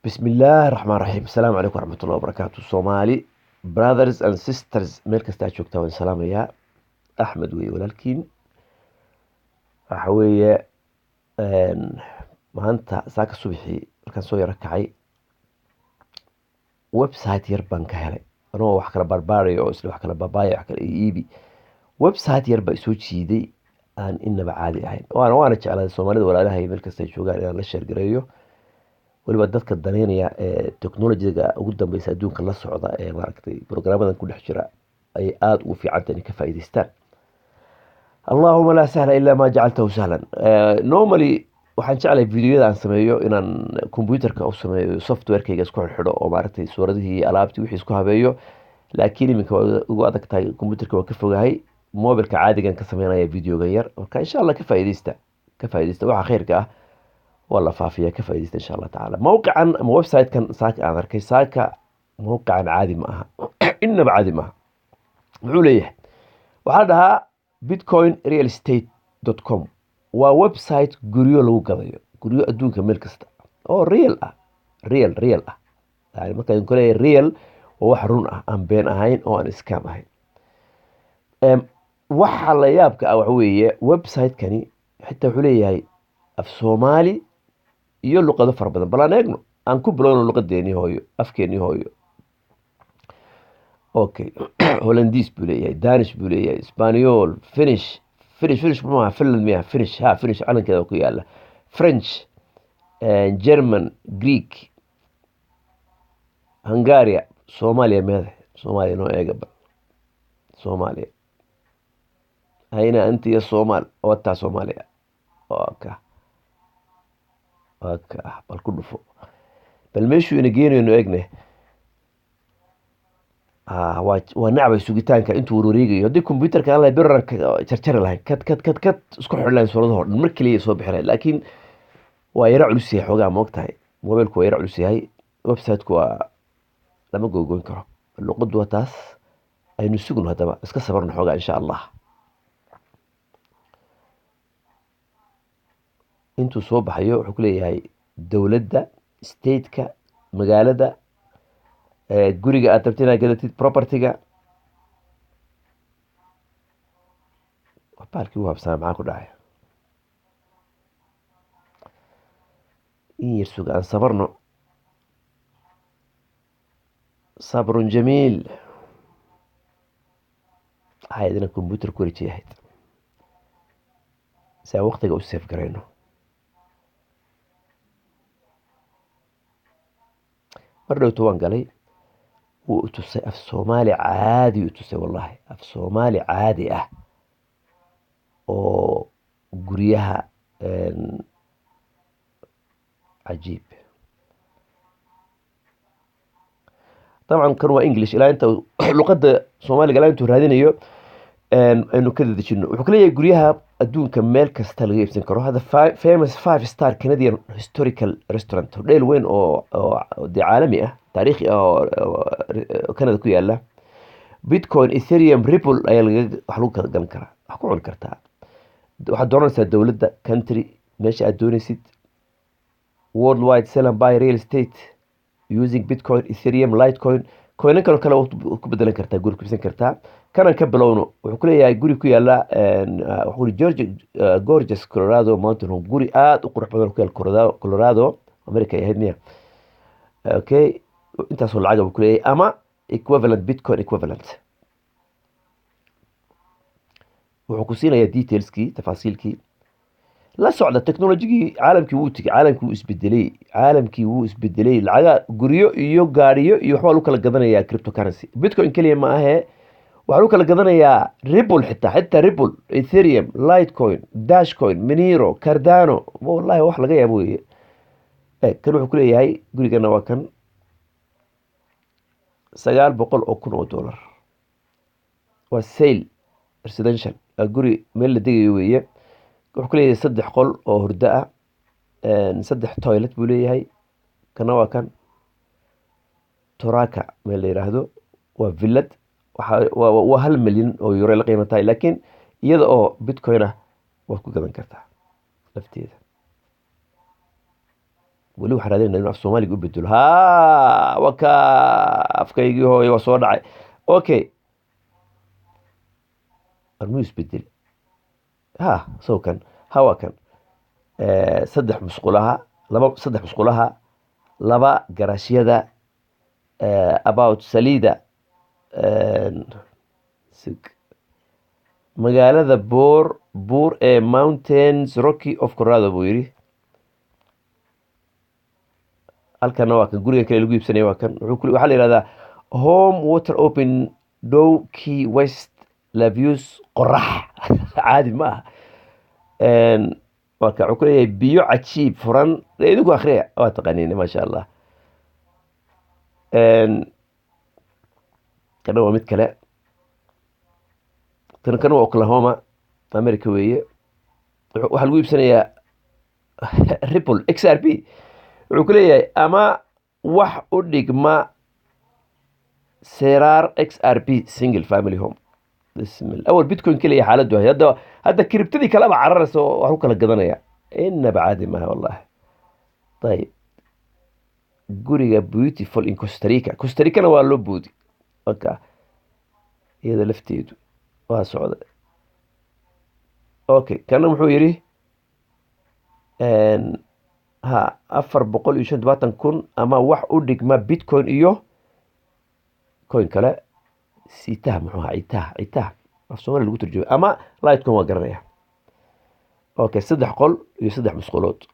Bismillaahi raxmaan raxiim. Asalaamu calaykum waraxmatullahi wabarakaatu. Soomaali brothers and sisters, meel kasta aad joogtaa waan salaamayaa. Axmed weeye walaalkiin. Waxa weeye maanta saaka subaxii markaan soo yaro kacay, website yar baan ka helay anigoo wax kala barbaarayo oo isla wax kala babaaya, wax kala iibi. Website yar baa isoo jiiday aan inaba caadi ahayn, waana jeclaaday Soomaalida walaalahay meel kasta ay joogaan inaan la share gareeyo, weliba dadka daneynaya ee technology-ga ugu dambeysa adduunka la socda ee maaragtay programmadan ku dhex jira ayay aada ugu fiicanta inay ka faa'iidaystaan. Allahuma laa sahla ilaa maa jacaltahu sahlan. Normally waxaan jeclahay videoyada aan sameeyo inaan computerka u sameeyo, softwarekayga isku xidhxidho oo maaragtay suuradihii iyo alaabtii wixii isku habeeyo, laakiin iminka waa ugu adag tahay, computerka waa ka fogahay, mobilka caadigan ka sameynaya videogan yar. Marka insha Allah ka faa'iidaysta, ka faa'iidaysta. Waxa khayrka ah waa la faafiyaa, ka faa'iidaysta insha Allah tacaala. Mawqican ama website-kan saaka aan arkay saaka, mawqican caadi ma aha, innaba caadi ma aha. Muxuu leeyahay? Waxaa la dhahaa bitcoinrealestate.com. Waa website guryo lagu gadayo, guryo adduunka meel kasta oo real ah, real real ah. Yani markaan ku leeyahay real, waa wax run ah, aan been ahayn oo aan scam ahayn. Waxa la yaabka ah waxa weeye website-kani xitaa wuxuu leeyahay af Soomaali iyo luqado fara badan. Bal aan eegno, aan ku bilowno luqadeenii hooyo, afkeenii hooyo. Okay, Hollandiis buu leeyahay, Danish buu leeyahay, Spaniol, Finnish, Finnish, Finnish maaha, Finland miya? Finnish, ha, Finnish calankeeda ku yaala, French, German, Greek, Hungaria. Soomaaliya meede? Soomaaliya noo eega bal. Soomaaliya hayna inta iyo Soomaal wataa. Soomaaliya waa ka, waa ka. Bal ku dhufo, bal meeshuu ina geenayno eegne. Waa nacbay sugitaanka intuu warwareegayo. Haddii computerka aan lahay beraran jarjari lahayn, kad kad kad kad isku xidhi lahayn, suuradaho dhan mar keliya soo bixi lahayn, laakiin waa yaro culus yahay xoogaa, ma ogtahay? Mobilku waa yaro culus yahay, website-ku waa lama googoyn karo. Luqaddu waa taas. Aynu sugno haddaba, iska sabarno xoogaa insha Allah intuu soo baxayo. Wuxuu ku leeyahay dowladda, stateka, magaalada, guriga aad rabtid inaad gadatid, propertyga. Baalkii u habsana, maxaa ku dhacay? In yar suga, aan sabarno, sabrun jamiil. Waxaa idina computer ku wareejiyay ahayd si aan waqtiga u seef garayno. Mar dhowto waan galay, wuu i tusay af Soomaali caadi u tusay, wallahi af Soomaali caadi ah oo guryaha cajiib. Dabcan kan waa English. Ilaa inta luqadda Soomaaliga, ilaa intuu raadinayo, aynu ka dedejino. Wuxuu ka leeyahay guryaha adduunka meel kasta laga iibsan karo. Hadda famous five star Canadian historical restaurant, hodheel weyn oo dee caalami ah, taariikhi ah, oo Canada ku yaala. Bitcoin, Ethereum, Ripple ayaa laga wax lagu kala galan karaa, wax ku cuni kartaa. Waxaad dooranaysaa dowladda, country, meesha aad doonaysid. Worldwide sell and buy real estate using Bitcoin, Ethereum, Litecoin, coinan kaloo kale waad ku bedelan kartaa, guri ku iibsan kartaa. Kanan ka bilowno. Wuxuu ku leeyahay guri ku yaala wuxuu yidhi Georgia, gorgeous Colorado mountain home, guri aad u qurux badan oo ku yaala Colorado, Colorado America ay ahayd miya? Okay, intaasoo lacaga buu ku leeyahay ama equivalent, Bitcoin equivalent. Wuxuu ku siinayaa detailskii, tafaasiilkii. La socda technologigii, caalamkii wuu tegey, caalamkii wuu isbedelay, caalamkii wuu isbedelay. Lacaga, guryo iyo gaariyo iyo waxbaa lagu kala gadanayaa cryptocurrency. Bitcoin keliya ma ahee, waxaa lagu kala gadanayaa Ripple, xitaa Ripple, Ethereum, Litecoin, Dashcoin, Monero, Cardano. Wallahi wax laga yaabo weeye. Kan wuxuu ku leeyahay gurigana waa kan 900,000 oo dollar, waa sale residential, waa guri meel la degayo weeye. Wuxuu ku leeyahay 3 qol oo hurdo ah, 3 toilet buu leeyahay. Kana waa kan Toraka meel la yiraahdo, waa villad, waa 1 milyan oo euro la qiimo tahay, laakiin iyada oo Bitcoin ah waad ku gadan kartaa lafteeda. Weli waxaan raadinayna inuu af Soomaaliga u bedelo. Ha, waka afkaygii hooyo waa soo dhacay. Okay, armuu isbedel? Ha, sow kan. Ha, waa kan. 3 musqulaha, 2, 3 musqulaha, 2 garaashyada, about saliida magaalada Buur ee Mountains Rocky of Colorado buu yidhi. Halkana waa kan guriga kale lagu iibsanaya, waa kan. Waxaa la yihahdaa Home Water Open Dow Key West Lavius qorax caadi ma aha. Waa ka wuxuu ku leeyahay biyo cajiib furan. Idinku akhriya, waa taqaaniin, maasha Allah. Kana waa mid kale. Kan waa Oklahoma, America weeye. Waxaa lagu iibsanayaa Ripple XRP. Wuxuu ku leeyahay ama wax u dhigma Serar XRP single family home. Bismillah, awal Bitcoin keliya xaaladdu ahay, hadda cryptadii kaleba cararaysa oo wax ku kala gadanaya. Inaba caadi maaha wallahi. Ayib, guriga beautiful in Costa Rica. Costa Ricana waa loo boodi marka iyada lafteedu waa socda. Okay, kana muxuu yidhi? Ha, 475,000 ama wax u dhigma Bitcoin iyo coin kale, sitaha muxuu ahaa, citaha, citaha af Soomaali lagu turjumay ama Litecoin, waa garanaya. Okay, 3 qol iyo 3 musqulood.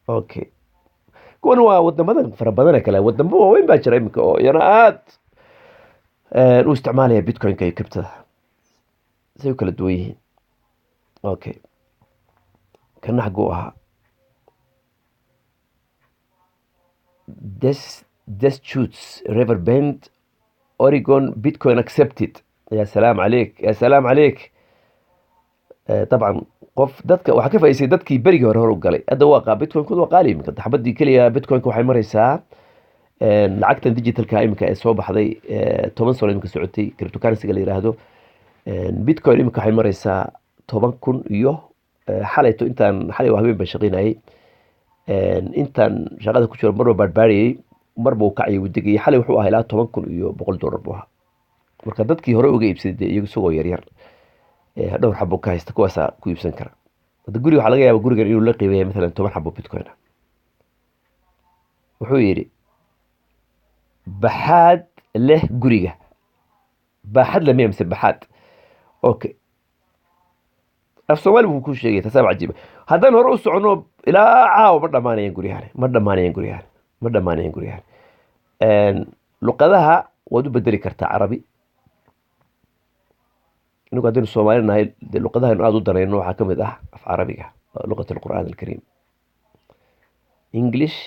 Okay, kuwan waa wadamadan fara badane kale. Wadamo waaweyn baa jira iminka oo iyana aad u isticmaalaya Bitcoinka iyo cryptada, say u kala duwan yihiin. Okay, kana xagguu ahaa? Deschutes River Bend, Oregon, Bitcoin accepted. Ya salaam عليك, ya salaam عليك. طبعا qof dadka waxaa ka faa'iidaystay dadkii berigii hore u galay. Hadda waa Bitcoin waa qaali iminka. Xabadii keliya Bitcoinka waxay maraysaa lacagtan digitalka iminka ee soo baxday, 10 sano iminka socotay, cryptocurrency-ga la yiraahdo Bitcoin, iminka waxay maraysaa 10,000 iyo xalayto intaan xalay waa habeen baan shaqaynayay. Intaan shaqada ku jiro marba baadhbaadhayay, marba uu kacayay, uu degayay. Xalay wuxuu ahaa ilaa 10,100 dollar buu ahaa. Marka dadkii hore uga iibsaday dee iyagu isagoo yaryar dhowr xabo ka haysta, kuwaasaa ku iibsan kara. Hadda guriga waxaa laga yaaba gurigan inuu la qiimeeya mathalan 10 xabo Bitcoin ah. Wuxuu yidhi baxaad leh guriga, baaxad leh miya mise baxaad? Okay, af Soomaali buu ku sheegay, taasaa cajiiba. Haddaan hore u socono ilaa caawa ma dhammaanayaan guryahan, ma dhammaanayaan guryahan, ma dhammaanayaan guryahan. Luqadaha waad u bedeli kartaa Carabi. Inagu haddaynu Soomaali nahay dee luqadahaynu aada u danayno waxaa ka mid ah af Carabiga, luqat alqur'aan alkariim, English,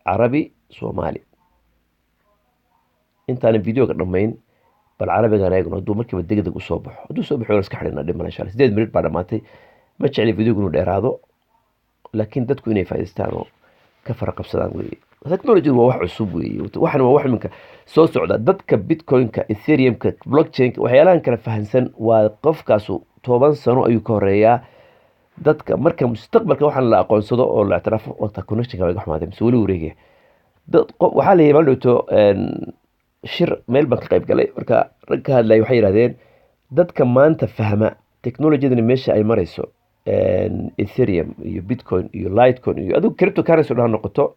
Carabi, Soomaali. Intaanan videoga dhammayn bal Carabigan eegno hadduu markiiba degdeg usoo baxo. Hadduu soo baxo waan iska xidhina, dhib male insha Allah. 8 minute baa dhamaatay. Ma jecli videogu inuu dheeraado, laakiin dadku inay faa'iidaystaan oo ka fara qabsadaan weeye. Technology waa wax cusub weeye, waxan waa wax iminka soo socda. Dadka Bitcoin-ka, Ethereum-ka, blockchain-ka, waxyaalahan kala fahansan waa qofkaasu 10 sano ayuu ka horeeyaa dadka. Marka mustaqbalka waxaan la aqoonsado oo la ictiraafo, wata connectionka waa iga xumaaday mise weli wareegaya. Dad waxaa la yidhi maalin dhowto shir meel baan ka qayb galay. Marka rag ka hadlayay waxay yidhahdeen dadka maanta fahma technologyadani meesha ay marayso, Ethereum iyo Bitcoin iyo Litecoin iyo adigu cryptocurrency oo dhan ha noqoto,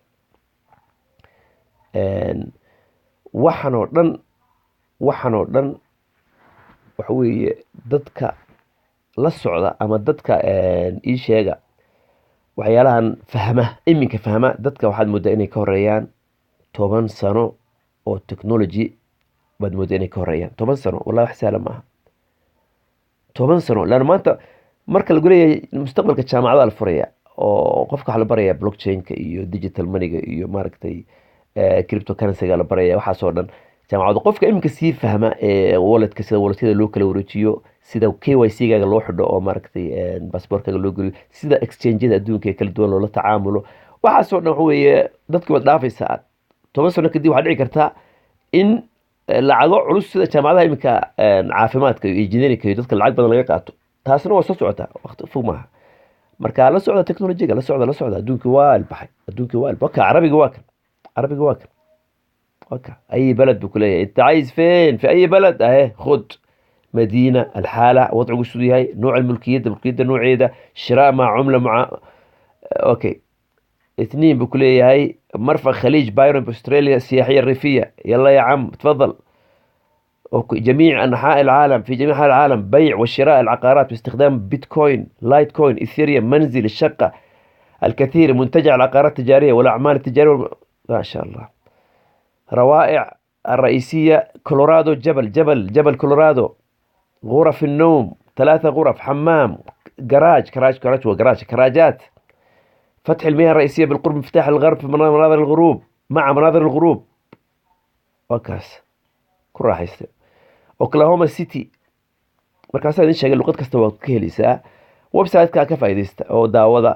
waxan oo dhan waxa weeye dadka la socda ama dadka ii sheega waxyaalahan fahma, iminka fahma, dadka waxaad moodaa inay ka horeeyaan 10 sano oo technology baad moodaa inay ka horeeyaan 10 sano. Wallahi wax sahlan maaha 10 sano laanna maanta marka lagu leeyahay mustaqbalka jaamacada la furaya oo qofka waxaa la baraya blockchain-ka iyo digital money-ga iyo maaragtay cryptocurrency-ga la baraya, waxaasoo dhan jaamacadu. Qofka iminka sii fahma ee walletka, sida walletyada loo kala wareejiyo, sida KYC-gaaga loo xidho oo maaragtay passportkaaga loo geliyo, sida exchange-yada adduunka ee kala duwan loola tacaamulo, waxaasoo dhan waxa weeye dadki waad dhaafaysaa. 10 sano kadib waxaa dhici kartaa in lacago culus sida jaamacadaha iminka caafimaadka iyo engineerinka iyo dadka lacag badan laga qaato. Taasna waa soo socotaa, waqti fog maaha. Marka la socda technology-ga, la socda, la socda. Adduunkii waa ilbaxay, adduunkii waa ilbaxay. Carabiga waa kan, carabiga waa kan، waa kan. أي بلد بكلية أنت عايز، فين، في أي بلد، أهي، خد مدينة، الحالة، وضعه siduu yahay، نوع الملكية، ملكية نوعية، شراء مع عملة مع، okay. اثنين بكلية هاي مرفأ خليج بايرون باستراليا السياحية الريفية. يلا يا عم تفضل. okay. جميع أنحاء العالم، في جميع أنحاء العالم، بيع وشراء العقارات باستخدام بيتكوين، لايت كوين، إيثيريوم، منزل، الشقة، الكثير، منتجع العقارات التجارية والأعمال التجارية ما شاء الله. روائع الرئيسية كولورادو، جبل جبل جبل كولورادو، غرف النوم، ثلاثة غرف، حمام، جراج، كراج، كراج وجراج، كراجات، فتح المياه الرئيسية بالقرب من مفتاح الغرب في مناظر الغروب، مع مناظر الغروب. وكاس ku raaxaysta. Oklahoma City. Markaasaa idin sheegay, luqad kasta waad ka heleysaa website-ka. Ka faa'iidaysta oo daawada.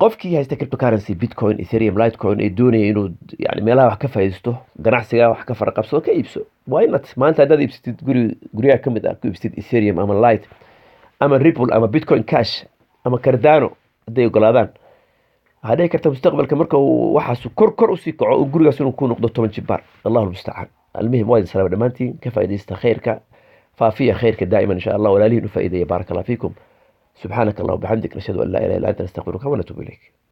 Qofkii haysta cryptocurrency, Bitcoin, Ethereum, Litecoin, ee doonaya inuu yani meelaha wax ka faa'iidaysto, ganacsiga wax ka faraqabsado, ka iibso. Why not? Maanta haddaad iibsatid guri, guryaha ka mid ah ku iibsatid Ethereum ama Lite ama Ripple ama Bitcoin Cash ama Cardano, hadday ogolaadaan, waxaa dhici karta mustaqbalka marka uu waxaas kor kor usii kaco uu gurigaas inuu ku noqdo 10 jibaar. Allahu almustacaan. Almuhim, waa idin salaama dhammaantiin. Ka faa'iidaysta khayrka, faafiya khayrka daa'iman insha Allah. Walaalihiin u faa'iideeya. Baaraka Allah fiikum. سبحانك اللهم وبحمدك، نشهد ان لا اله الا انت، نستغفرك ونتوب اليك.